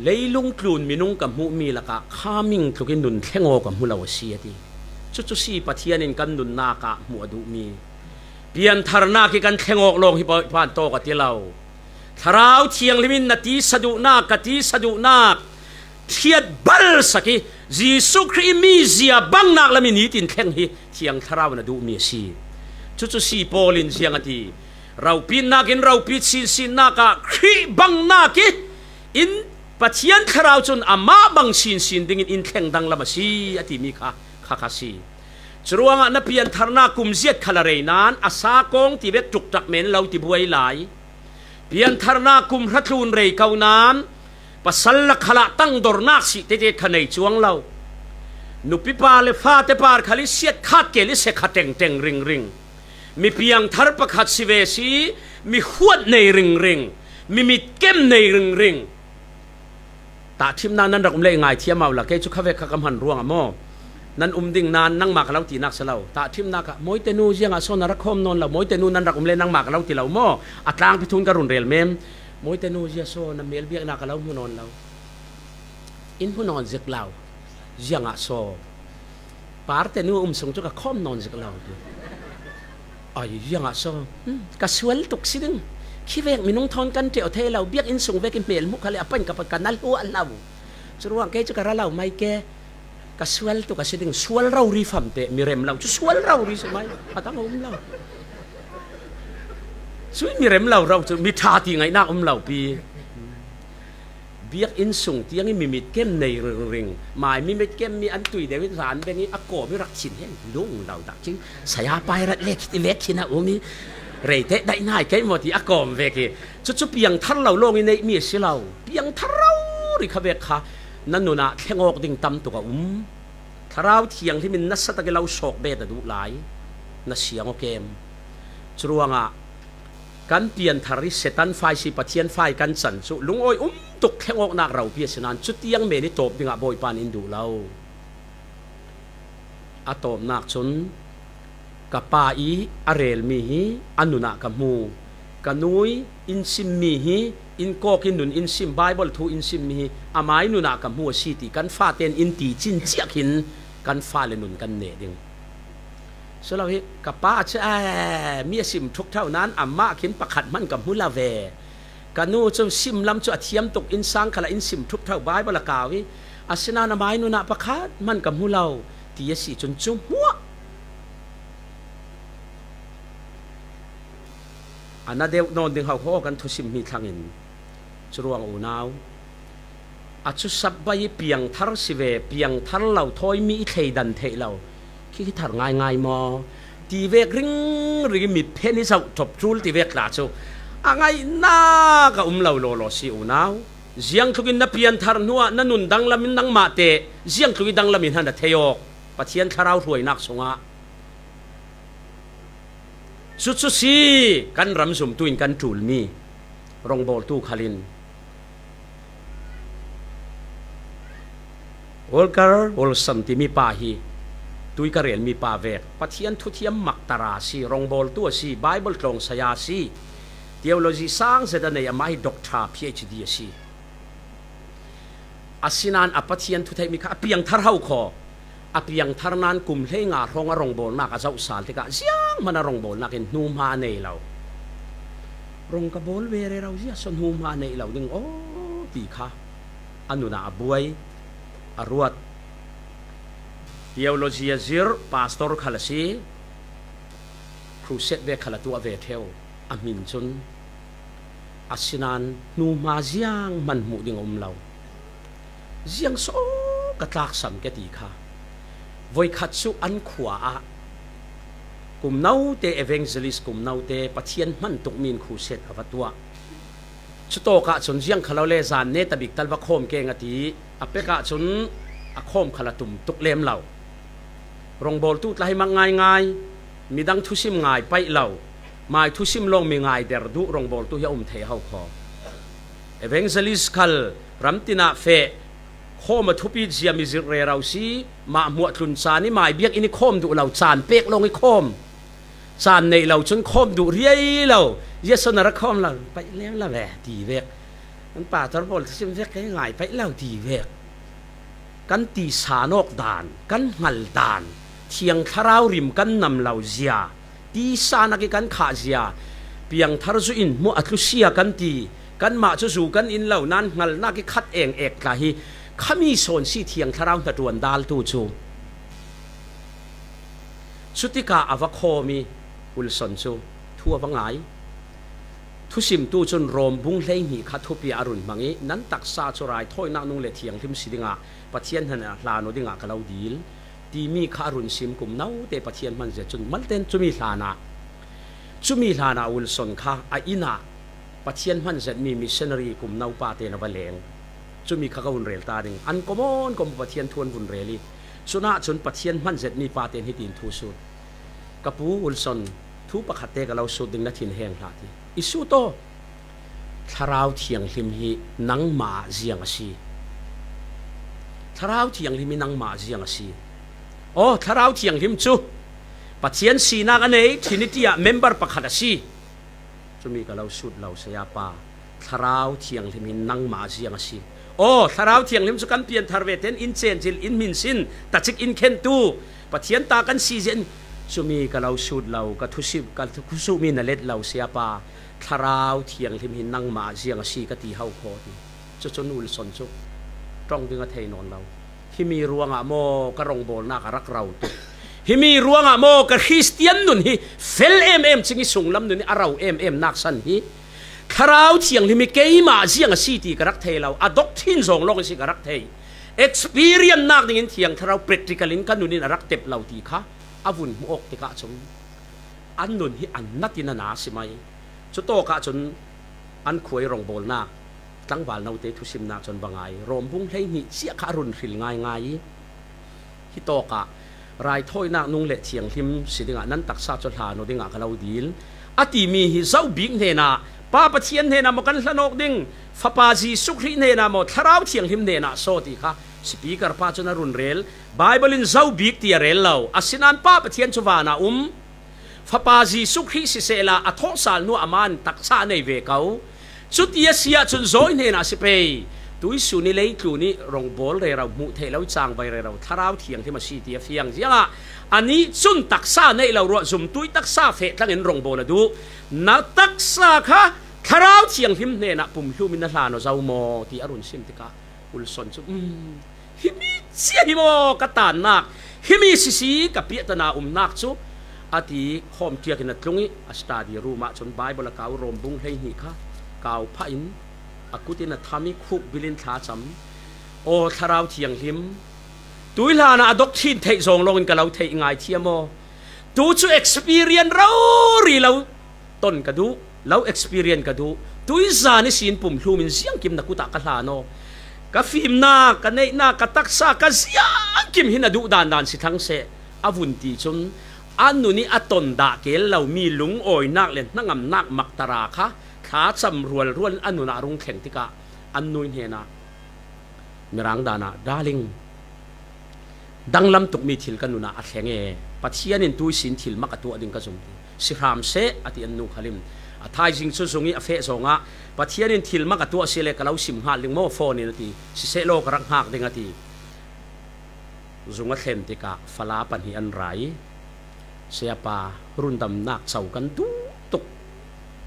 leilung tlun minung ka hmuhmi lakah kha ming tluk ih nun thleng aw ka hmu lo a si, a ti. Cucu si Pathian in kan nunnak ah hmuh a duhmi. Piantharnak ih kan thleng awk lawng hi Bawipa in tawk a ti lo. Thlarau Thianghlim in na tisa duhnak, ka tisa duhnak thiat balsak ih, Jesuh Khrih ih mizia bangnak lam ih nitin thleng hi Thiang Thlarau in a duhmi a si. Cucu si Paul in ziang a ti? Ropitnak in ropit sinsinnak ah Khrih bangnak ih in Pathian Thlarau cun amah bang sinsin dingin in thleng danglam a si, a timi kha, kha, kha si. Curuangah na piantharnak kum ziat khal a rei nain a sa kawng ti bek ṭukṭak men lo ti buai lai. Piantharnak kum hra tlun rei ko nain pasal lak khalah tangdornak sih tete kha nei cuang lo. Nupipa le fate par khal ih siatkhat kel ih se kha tengteng ringring. Mi piangthar pakhat si ve si, mi huat nei ringring, mi mitkem nei ringring. Tahṭhimnak nan rak um le i ngaithiam uh la, kei cu khavek kha ka hman ruangah maw? Nan um ding nain nangmah ka lo tinak si lo. Tahṭhimnak ah, Mawite nu, ziangah so na rak khawm nawn lo? Mawite nu nan rak um le nangmah ka lo ti lo maw? A tlangpi thu in ka run rel men. Mawite nu, zia so na hmel biaknak ka lo hmu nawn lo. In hmu nawn zik lo. Ziangah so? Parte nu um sung cu ka khawm nawn zik lo. Ai, ziangah so? Hmm, ka sual tuk si ding. Khivek minung thawn kan ṭeuh thei lo. Biakinn sung vek ih hmel hmuh khal le a pan ka pan ka na hluah lo. Curuang kei cu ka ra lo mai ke. Ka sual tuk a si ding. Sual rori famte, mi rem lo cu sual rori si mai. A dang a um lo. Cui mi rem lo rau cu mi ṭha ti ngaihnak um lo pi. Biakinn sung tiang ih mi mitkem nei ringring. Mai mi mitkem mi an tui deuh in zan beng ih a kawm ih rak thin hen lung lo dak cing. Saya pai rat le khit i vek khin a um ih, reite daih nai kei maw ti a kawm vek ih, cucu piangthar lo lawng ih neihmi a si lo. Piangthar rori kha vek kha na nun ah thleng awk ding tam tuk a um. Thlarau Thianghlim in nasa tak ih lo sawk bet a duh lai. Na siang aw kem? Curuangah kan pianthar ih Satan fa ih si, Pathian fa ih kan can cu lungawi um tuk thleng awknak ropi a si nain cutiang men ih tawp dingah Bawipa in in duh lo. A tawpnak cun ka Pa ih a relmi hi a nun ah ka hmu. Ka nu ih in simmi hi, in kawk ih nun in sim, Baibal thu in simmi hi amah ih nun ah ka hmu a si ti kan fate in in ti cin ciak hin kan fale nun kan neh ding. Si lo hi, ka pa cu, "Ai, mi a sim ṭhukṭho nain amah khin pakhat hman ka hmu lo ve. Ka nu cu sim lam cu a thiam tuk, innsang khalah in sim ṭhukṭho, Baibal a kau ih, asinain amah ih nun ah pakhat hman ka hmu lo," ti a si cun cu hmuah a na deuh nawn ding hoho kan thusim hmi thlangin. Curuang unau, a cu sapbai ih piangthar si ve, piangthar lo thawi mi ih thleidan theih lo khi, khi thar ngaingai maw ti vek ringring ih mitphen ih zoh ṭop ṭul ti vek tla cu a ngaihnak a um lo lawlaw si unau. Ziangtluk in na pianthar hnuah na nun danglam in nangmah teh ziangtluk ih danglam in hna na thei awk Pathian Thlarau hruainak sungah. Cucu si kan ram zumtu in kan ṭulmi rongbawltu khal in Walker Wilson timi pa hi tui ka relmi pa vek Pathian thuthiam maktara a si, rongbawltu a si, Baibal tlawng saya a si, theology sang zet a nei, amah hi doctor, P H D a si. Asinain a Pathian thu theihmi kha a piangthar ho khaw. A piangthar nain kum hleinga hrawng a rongbawlnak a zohsal tikah zianghman a rongbawlnak in hnuhma a nei lo. Rong ka bawl ve rero zia so hnuhma a neih lo ding aw ti kha a nun ah a buai, a ruat. Theology a zirh pastor khal a si, crusade ve khal a tuah ve ṭheu. A hmin cun, asinain hnuhma zianghman hmuh ding a um lo. Ziang so ka tlaksam ke ti kha. Voikhat cu an khua ah Kum note evangelist, kum note Pathian hman tukmi in khuset a va tuah. Cutawkah cun ziang kha lo le zan ne tabik tal va khawm keng a ti. A pekah cun a khawm khal a tum tuk lem lo. Rongbawltu tla hi mak ngaingai, midang thusim ngai paih lo, mai thusim lawng mi ngai der duh rongbawltu hi a um thei ho khaw. Evangelist khal ramtin ah feh, khawm a thupi zia mi zirh rero si, mah hmuah tlun caan i mai biak in i khawm duh lo, caan pek lawng i khawm. Caan neih lo cun khawm duh riai lo, ziason a ra khawm lo, paih lem lo ve, ti vek. An pastor pawl thusim vek kei ngai paih lo, ti vek. Kan tisa nawk dan, kan hngal dan, Thiang Thlarau rim kan nam lo zia, tisa nak i kan khah zia, piangthar zu in hmuh a tlusia kan ti, kanmah cu zu kan in lo nan hngalnak i khat eng ek tla hi, khami sawn si Thiang Thlarau hnaṭuan daltu cu. Cutikah a va khawm i Wilson cu thu a va ngai. Thusimtu cun Rom bung hleihnih kha thupi ah a run hmang i, nan taksa cu raithawinak nung le thianghlim si dingah Pathian hnen ah hlan aw dingah ka lo dil, timi kha a run sim. Kum note Pathian hman zia cun malten cumi hlanah, cumi hlanah Wilson kha a inn ah Pathian hman zetmi missionary kum no pa tein a va leng. Cumi kha ka vun rel ta ding. An kawmawn kawm Pathian thu an vun rel i, cunah cun Pathian hman zetmi pa tein hitin thu sut. Ka pu Wilson, thu pakhat te ka lo sut ding, na thin heng hlah ti. I sut aw. Thlarau Thianghlim hi nangmah ziang a si. Thlarau Thianghlim hi nangmah ziang a si. Aw, Thlarau Thianghlim cu Pathian sinak a nei, Trinity ah member pakhat a si. Cumi ka lo sut lo, sayapa. Thlarau Thianghlim hi nangmah ziang a si. Aw, Thlarau Thianghlim cu kan pianthar ve ten in cencil, in hminsin, tacik in khentu Pathian ta kan si zia in, cumi ka lo sut lo, ka thusim, ka thusuhmi na let lo, sayapa. Thlarau Thianghlim hi nangmah ziang a si ka ti ho khaw ti. Cucun Wilson cu ṭong ding a thei nawn lo. Himi ruangah maw ka rongbawlnak a rak ro tuk? Himi ruangah maw ka Khristian nun hi fel em em cing i sunglam nun hi a ro em em nak san hi? Thlarau Thianghlim hi keimah ziang a si ti ka rak thei lo, a doctrine zawng lawng a si ka rak thei. Experience nak dingin Thiang Thlarau practical in ka nun in a rak tep lo ti kha a vun hmuh awk tikah cun an nun hi a nat in a na a si mai. Cutawkah cun an khuai rongbawlnak, tlangval note thusimnak cun va ngai. Rom bung hleihnih cia kha a run hril ngaingai i, hitawkah raithawinak nung le thianghlim si dingah nan taksa cu hlan aw dingah ka lo dil a timi hi zo bik hnenah, Pa Pathian hnenah maw kan hlan awk ding, Fapa Jesuh Khrih hnenah maw, Thlarau Thianghlim hnenah saw ti kha speaker pa cun a run rel. Bible in zo bik ti a rel lo, asinain Pa Pathian cu van ah um. Fapa Jesuh Khrih sisehla a thawhsal hnu a man taksa a nei ve ko. Cuti a si ahcun zawi hnenah a si pei. Tuisun i leitlun i rongbawl rero hmuh theih lo i cangvai rero Thlarau Thianghlim a si ti a fiang ziangah anih cun taksa neih lo ruah zumtu i taksa feh tlangin rongbawl a duh. Na taksa kha Thlarau Thianghlim hnenah pumhlum in na hlan aw zo maw ti a run sim tikah Wilson cu, um, himi cia hi maw ka tannak, himi sisi ka piahtana umnak cu, a ti khawm ṭiak in a tlung i a study room ah cun Bible a kau, Rom bung hleihnih kha kau phah in a kut in a tham i khuk bil in thla a cam. Aw Thlarau Thianghlim, tuihlan ah a doctrine theih zawng lawngin ka lo theih i ngaithiam aw. Tu cu experience rori lo ton ka duh, lo experience ka duh. Tuizan ihsin pumhlum in ziangkim na kut ah ka hlan aw. Ka fimnak, ka neihnak, ka taksa, ka ziangkim hi na duh dandan si thlang seh, a vun ti cun a nun i a ton dah kel lomi lungawinak le hnangamnak maktara kha thlacam rualrual in a nun ah a rung thleng tikah an nu hnenah, Mirang dan ah, darling, danglam tukmi thil ka nun ah a thleng e, Pathian in tuisin thil mak a tuah ding ka zum ti. Si hram seh, a ti an nu khal in. A thaizing cu zung i a feh zongah, Pathian in thil mak a tuah si le ka lo sim hngal ding maw phone in, a ti. Sisehlaw ka rak hngak ding, a ti. Zung a thlen tikah fala pahnih an ra i, Sayapa, rundamnak co kan duh tuk.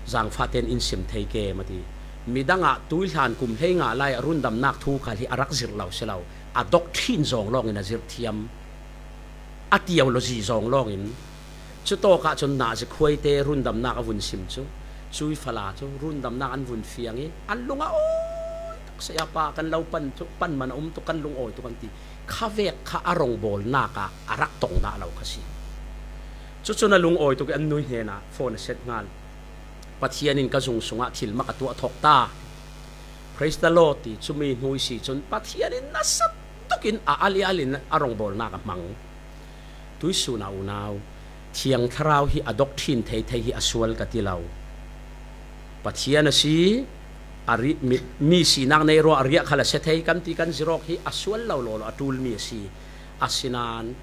Zangfah tein in sim thei kem, a ti. Midang ah tuihlan kum hleinga lai ah rundamnak thu khal hi a rak zirh lo si lo. A doctrine zawng lawngin a zirh thiam. A theology zawng lawngin. Cutawkah cun nazi khuaite rundamnak a vun sim cu, cui fala cu rundamnak an vun fiang i an lung a awi tuk. Sayapa, kan lo pan tuk, pan man a um tuk, kan lung awi tuk, an ti. Khavek kha a rongbawlnak ah a rak tong dah lo kha si. Cucun a lungawi tuk i an nui hnenah phone a set ngal. Pathian in ka zung sungah thil mak a tuah thawk ta. Praise the Lord ti cumi hnu i si cun Pathian in nasa tukin a alial in a rongbawlnak a hmang. Tuisun ah unau, Thiang Thlarau hi a doctrine thei thei hi a sual ka ti lo. Pathian a si, a ri-, mi, mi sinak nei ruah a riah khal a sia thei kan ti kan zirawk hi a sual lo lawlaw a ṭulmi a si. Asinain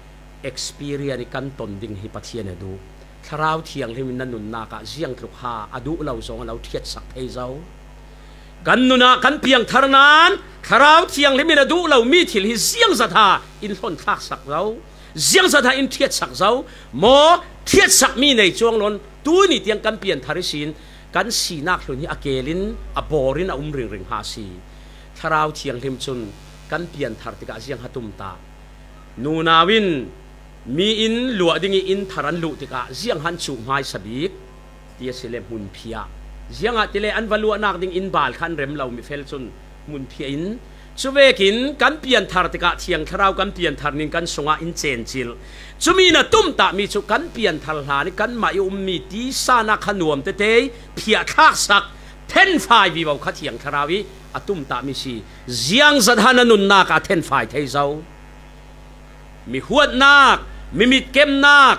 experience i kan ton ding hi Pathian a duh. Thlarau Thianghlim in na nunnak ah ziangtluk ha a duh lo zong a lo ṭhiatsak thei zo. Kan nun ah kan piangthar nain Thlarau Thianghlim in a duh lomi thil hi ziangzat ha in hlon thlaksak zo, ziangzat ha in ṭhiatsak zo. Maw, ṭhiatsakmi nei cuang lo in tuni tiang kan pianthar ihsin kan sinak hlun hi a kel in a bawr in a um ringring ha si. Thlarau Thianghlim cun kan pianthar tikah ziang ha tum ta. Nunau in mi in luah ding i inn thar an luh tikah ziang han cuh hmaisa bik ti a si le hmunphiah. Ziangahtile an va luahnak ding inn bal kha an rem lo mi fel cun hmunphiah in, cuvekin kan pianthar tikah Thiang Thlarau kan pianthar ning kan sungah in cencilh. Cumi na tumtahmi cu kan pianthar hlan i kanmah i ummi tisa nak kha nuam tete i phiahthlaksak, thenfai vivo kha Thiang Thlarau i a tumtahmi si. Ziangzat han a nunnak ah thenfai thei zo. Mi huatnak, mi mitkemnak,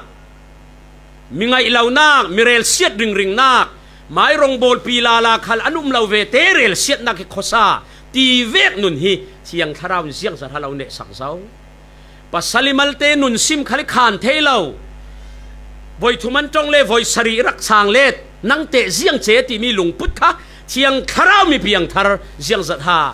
mi ngaih lonak, mi relsiat ringringnak, mai rongbawlpi lala khal an um lo ve te relsiatnak hi khuasa ti vek nun hi Thiang Thlarau in ziangzat ha lo nehsak zo. Pasal i malte nun sim khal i khan thei lo. Voi thum an ṭong le voi sarih rak sang let nang teh ziang ce timi lungput kha Thiang Thlarau mi piangthar ziangzat ha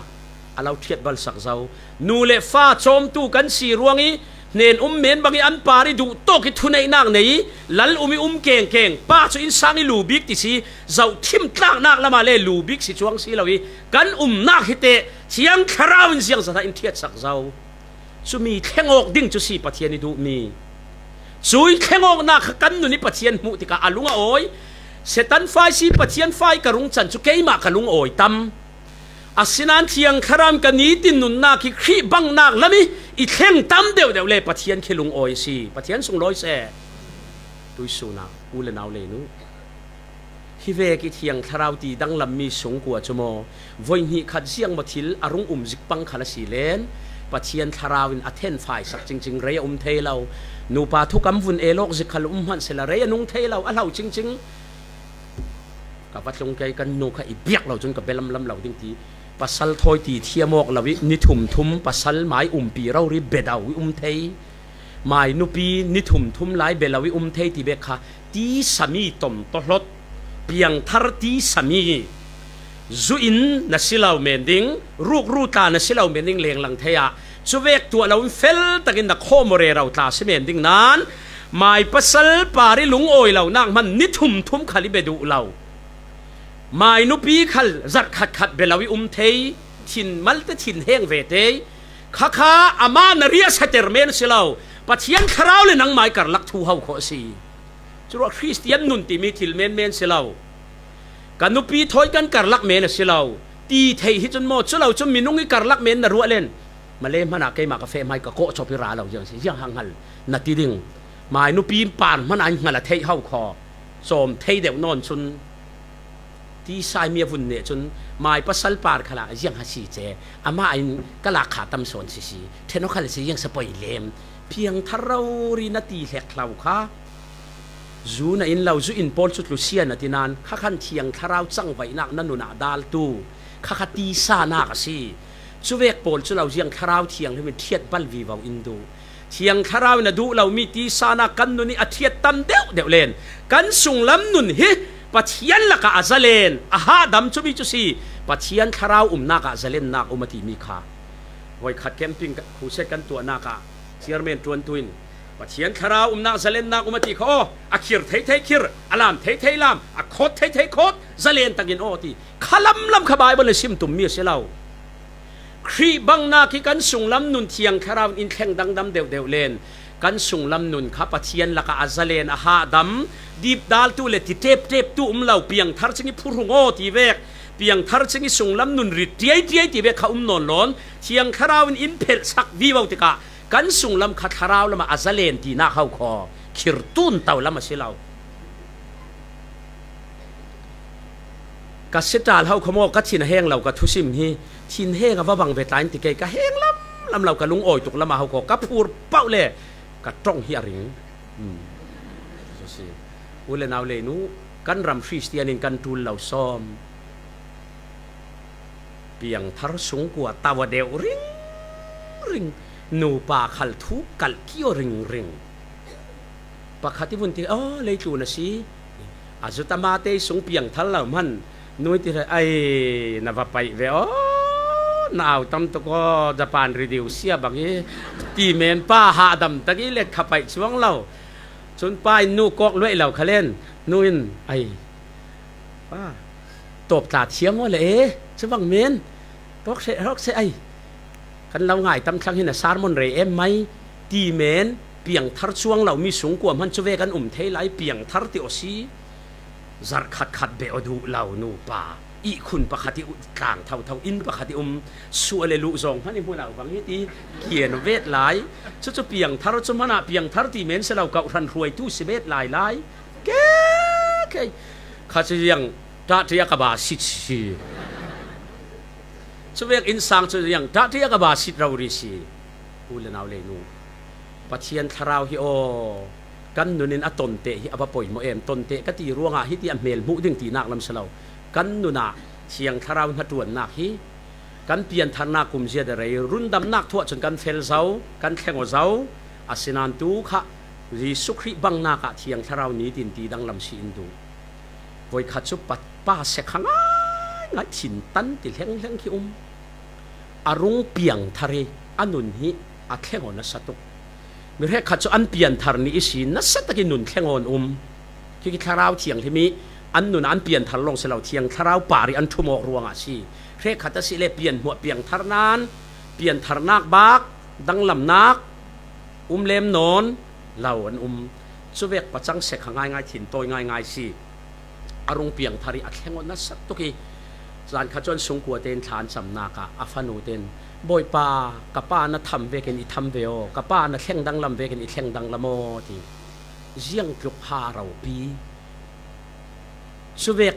a lo ṭhiat balsak zo. Nu le fa cawmtu kan si ruang i hnen um men bang i an par i duh tawk i thuneihnak nei i lal um i um kengkeng pa cu innsang i lu bik ti si, zohthim tlaknak lamah le lu bik si cuang si lo i kan umnak hi teh Thiang Thlarau in ziangzat ah in ṭhiatsak zo. Cumi thleng awk ding cu si Pathian i duhmi. Cui thleng awknak kha kan nun i Pathian hmuh tikah a lung a awi. Satan fa i si, Pathian fa i ka rung can cu keimah ka lung awi tam. Asinain Thiang Thlarau in ka nitin nunnak hi Khrih bangnak lam i i thleng tam deuhdeuh le Pathian khi lungawi a si. Pathian sunglawi seh. Tuisun ah u le nau le nu, hi vek i Thiang Thlarau ti danglammi sungkua cu maw, voi hnih khat ziangmaw thil a rung um zik pang khal a si len Pathian Thlarau in a thenfaisak cingcing rei a um thei lo. Nupa thukam vun el awk zik khal um hmanh sehla rei a nung thei lo, a hlo cingcing. Ka va tlung kei, kan nu kha i biak lo cun ka bia lamlam lo ding ti. Pasal thawi ti thiam awk lo i ni thum thum pasal mai umpi rori bia do i um thei. Mai nupi ni thum thum lai bia lo i um thei ti bek kha tisami tom tawhlot, piangthar tisami. Zu in na si lo men ding, rukru tla na si lo men ding lenglang thei ah, cuvek tuah lo in fel takin na khawm aw rero tla si men ding nan, mai pasal par i lungawi lonak hman ni thum thum khal i bia duh lo. Mai nupi khal zarh khat khat bia lo i um thei, thin malte thin heng ve te, khakha amah na riahsater men a si lo, Pathian Thlarau le nangmai karlak thu ho khawh a si. Curuah Khristian nun timi thil menmen si lo. Ka nupi thawi kan karlak men a si lo ti theih hi cun maw, cu lo cun minung i karlak men na ruah len. Male hmanah keimah ka feh hmai ka kawh cawp i ra lo ziang si, ziang hang hngal na ti ding. Mai nupi par hmanah in hngal a theih ho khaw. Cawm thei deuh nawn cun. Ti saimi a vun neh cun mai pasal par khalah ziang ha si ce, amah in ka lak kha tam sawn si si, ṭhen aw khal si ziang sa poi lem, piangthar rori na ti hlek hlo kha. Zu na in lo, zu in pawl cu tlusia na ti nan, kha khan Thiang Thlarau cangvaihnak na nun ah daltu, kha kha tisa nak a si. Cuvek pawl cu lo ziang Thlarau Thianghlim in ṭhiat bal vivo in duh. Thiang Thlarau in a duh lomi tisa nak kan nun i a ṭhiat tam deuhdeuh len kan sunglam nun hi Pathian lakah a zalen, a hahdam cumi cu si. Pathian Thlarau umnak ah zalennak um a timi kha. Voikhat camping khuset kan tuahnak ah chairman ṭuantu in Pathian Thlarau umnak zalennak um a ti kha aw, a khir thei thei khir, a lam thei thei lam, a khawt thei thei khawt, zalen takin aw ti. Kha lamlam kha Baibal in sim tummi a si lo. Khrih bangnak hi kan sunglam nun Thiang Thlarau in thleng dangdam deuhdeuh len kan sunglam nun kha Pathian lakah a zalen, a hahdam, dipdaltu le ti ṭepṭeptu um lo, piangthar cing i phuhrung aw ti vek, piangthar cing i sunglam nun rit ṭiaiṭiai ti vek kha um nawn lawn, Thiang Thlarau in in phelhsak vivo tikah kan sunglam kha thlarau lamah a zalen tinak ho khaw. khirtun tau lam a si lo. Ka sital hau kha maw, ka thin a heng lo, ka thusim hi thin heng a va bang ve ta in ti kei, ka heng lam lam lo, ka lungawi tuk lam a hau kha ka phur pauh le ka ṭong hi a ring. Hmm. U le nau le nu, kan ram Khristian in kan tul lo sawm. Piangthar sungkua tau a deuh ringring. Nupa khal thu kalh kio ringring. Pakhat i vun ti, "Aw, leitlun a si." A zu tamate sung piangthar lo man. Nu i ti hre, "Ai, na va paih ve aw, na au tam tuk aw, Japan ridiu sia bang i." Ti men pa hahdam tak i le kha paih chuang lo. Chun pa in nu kawk luaih lo kha len. Nu in, "Ai, pa, tawp tla thiam aw le e, chu bang men. Tawk seh, tawk seh ai. Kan lo ngai tam thlang hi na sermon rei em mai." Ti men, piangthar chuang lo mi sungkua man chu ve kan um thei lai, piangthar ti aw si. Zarh khat khat beh aw duh lo nupa. Ihkhun pakhat i ut tlang thotho, inn pakhat i um, suah le luh zawng hman i hmu lo bang hi ti kian aw vet lai. Chu chu piangthar chu hmanah piangthar ti men se lo, kauhran hruaitu si vet lai lai. Ke, ke. Kha chu ziang ṭaṭia ka ba sit si. Chu vek innsang chu ziang ṭaṭia ka ba sit rori si. U le nau le nu, Pathian Thlarau hi aw, kan nun in a tonteh hi a va poimawh em. Tonteh ka ti ruangah hiti a hmel hmuh ding tinak lam si lo. Kan nunah Thiang Thlarau hnaṭuannak hi kan piantharnak kum ziat a rei, rundamnak thu ah cun kan fel zo, kan thleng aw zo. Asinain tu kha Jesuh Khrih bangnakah Thiang Thlarau nitin ti danglam si in duh. Voikhat cu pa, pa sekha ngaingai thintan ti hlenghleng khi um. A rung piangthar i a nun hi a thleng aw nasa tuk. Mi hrekkhat cu an pianthar ni ihsin nasa takin nun thleng aw an um. Khi khi Thlarau Thianghlim i an nun ah an pianthar lawng si lo, Thiang Thlarau par i an ṭhum awk ruangah a si. Hrekkhat a si le pianhmuah piangthar nan, piantharnak bak, danglamnak um lem nawn lo an um. Cuvek pacang sekha ngaingai, thintawi ngaingai si. A rung piangthar i a thleng aw nasa tuk i, zan kha chuan sungkuate in thla an camnak ah a fanu te in, "Bawipa, ka pa na tham vekin i tham ve aw, ka pa na thleng danglam vekin i thleng danglam aw," ti. Ziang tluk ha ropi. Cuvek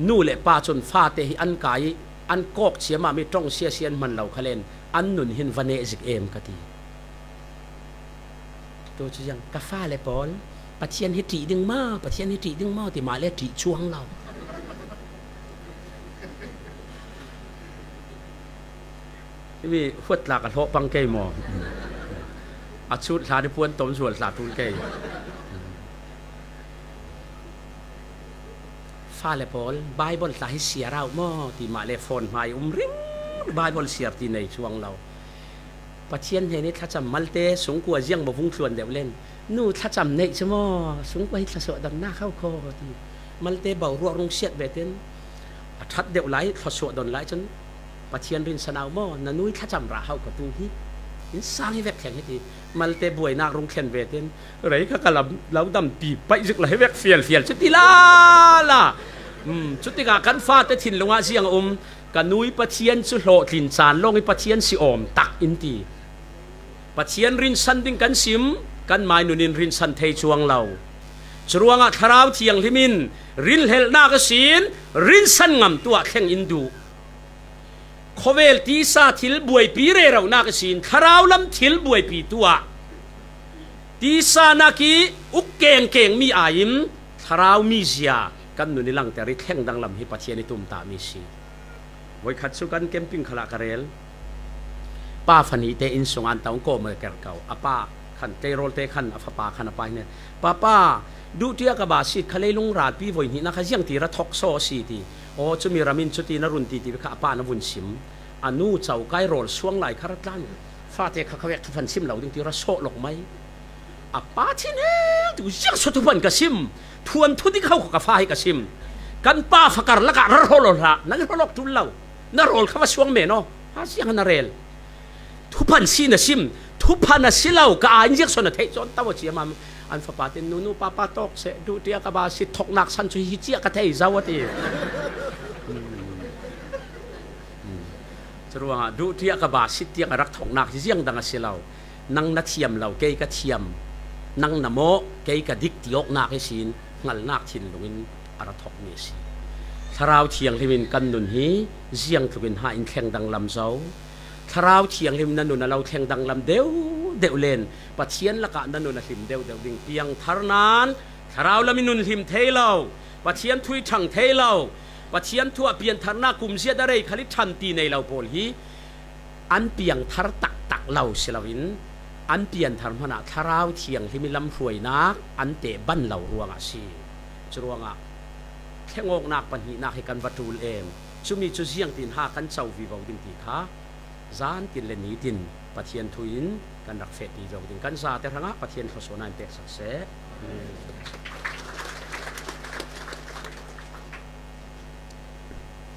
nu le pa cun fate hi an kai i an kawk ciamah mi ṭong siasia an hman lo kha len an nun hin va neh zik em ka ti. Tu cu ziang, "Ka fale pawl, Pathian hi ṭih ding maw, Pathian hi ṭih ding maw," ti mah le ṭih chuang lo. Himi huat tlak a hlawh pang kei maw? A chut hlan i puan tom zual tla ṭul kei. "Fale pawl, Bible tla hi siar au maw," ti mah le phone hmai um ring, Bible siar ti nei chuang lo. Pathian hnen i thlacam malte sungkua ziang maw vung tluan deuh len, "Nu, thlacam neih cu maw, sungkua hi thlasuah donnak ho khaw," ti. Malte boruak rung siat ve tin, a ṭhat deuh lai, thlasuah don lai cun, "Pathian rinsan au maw, na nu i thlacam rah ho ka tu hi, innsang hi vek thleng hi," ti. Malte buainak rung thlen ve tin, "Rei kha ka lam lo dampi paih zik lo hi vek fialfial," cu ti lala. Hmm, cutikah kan fate thinlung ah ziang a um, "Ka nu i Pathian cu hlawhtlin caan lawng i Pathian si awm tak," in ti. Pathian rinsan ding kan sim, kanmai nun in rinsan thei chuang lo. Curuangah Thlarau Thianghlim in rinhlelhnak ihsin rinsan ngamtu ah thleng in duh. Khawvel tisa thil buaipi reronak ihsin thlarau lam thil buaipitu ah tisa nak i uk kengkeng mi aiin thlarau mizia kan nun i langter i thleng danglam hi Pathian i tumtahmi si. Voikhat cu kan camping khalah ka rel. Pa fani te inn sung an tong kawm a ker ko. A pa khan tleirawl te khan a fapa khan a pa hin, "Papa, duhtia ka ba sit kha, leilung ralpi voi hnihna kha ziang ti ra thok saw a si," ti. "Aw, cumi ram in cuti na run ti," ti kha a pa na vun sim. A nu cokai rawl suang lai kha ra tlan. Fate kha khavek thuphan sim lo ding ti ra sawh lawk mai. A pa thin he tu ziang saw thuphan ka sim. Thuanthu dik ho kha ka fa hi ka sim. Kan pa fakar lakah ra hrawl aw hlah, na hrawl awk tul lo. Na rawl kha va suang men aw. Ha ziang na rel. Thuphan si na sim, thuphan a si lo, ka ai ziak saw na theih cawn tau a ciam am. An fapa tin, "Nunu, papa tawk seh, duhtia ka ba sit thoknak san cu hi ciah ka thei zo," a ti. Curuangah duhtia ka ba sit tiang a rak thoknak hi ziang dang a si lo. Nang na thiam lo, kei ka thiam. Nang na mawh, kei ka dik ti awknak ihsin hngalhnak thinlung in a ra thawkmi a si. Thlarau Thianghlim in kan nun hi ziangtlukin ha in thleng danglam zo. Thlarau Thianghlim na nun a lo thleng danglam deuhdeuh len Pathian lakah na nun a hlim deuhdeuh ding. Piangthar nan thlarau lam i nun hlim thei lo, Pathian thu i ṭhang thei lo, Pathian thu ah piantharnak kumzia da rei khal i ṭhan ti nei lo pawl hi an piangthar taktak lo si loin, an pianthar hmanah Thlarau Thianghlim i lamhruainak an peh ban lo ruangah a si. Curuangah thlengawknak pahnihnak hi kan va ṭul em? Cumi cu ziangtin ha kan co vivo ding ti kha zantin le nitin Pathian thu in kan rak fehpi zo ding. Kan zate hrangah Pathian thluasuahnak in peksak seh.